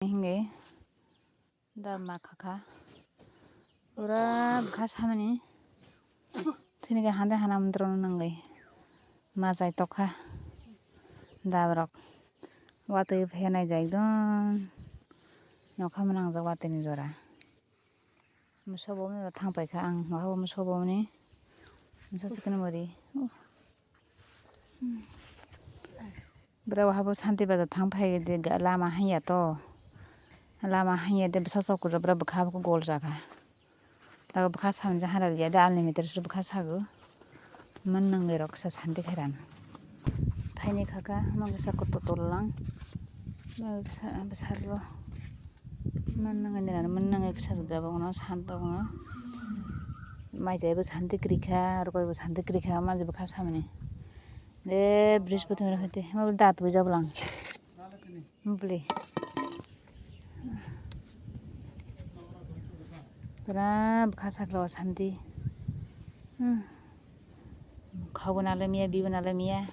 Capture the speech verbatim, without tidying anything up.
Hinge da ma khakha. Pura bwkha samani. Thini ke hande hana mundro nangwi. Ma jai tokha. Dabrok. Watwi phenai jai ekdom. Nokha mwnang jak watwi ni jora. Moso bo wngwi thang paikha ang, wahabo moso bo wngwi. Moso sikini mwrwi. Bwrwi wahabo Santi Bazar thang phai de, lama hanya to. Lama hanya de bwsa chokro bwrwi bwkha gol jakha. Tago bwkha samjak hara ya de unlimited se bwkha sago. Mannangwi rok kisa santi khairang. Phaini khaka, omo kisa kotor tololang. Omo kisa bwsarok. Mannangwi nini mannangwi kisa jabogno santo bono. Mai jaibo santi kwrwikha, rokoi bo santi kwrwikha, omo je bwkha samani. De bwrwispoti hwnkhe omo datwi jablang. Bwlwi. Pura bwkha sakla o santi. Hmm. Kha bo nalai miya, bi bo nalai miya.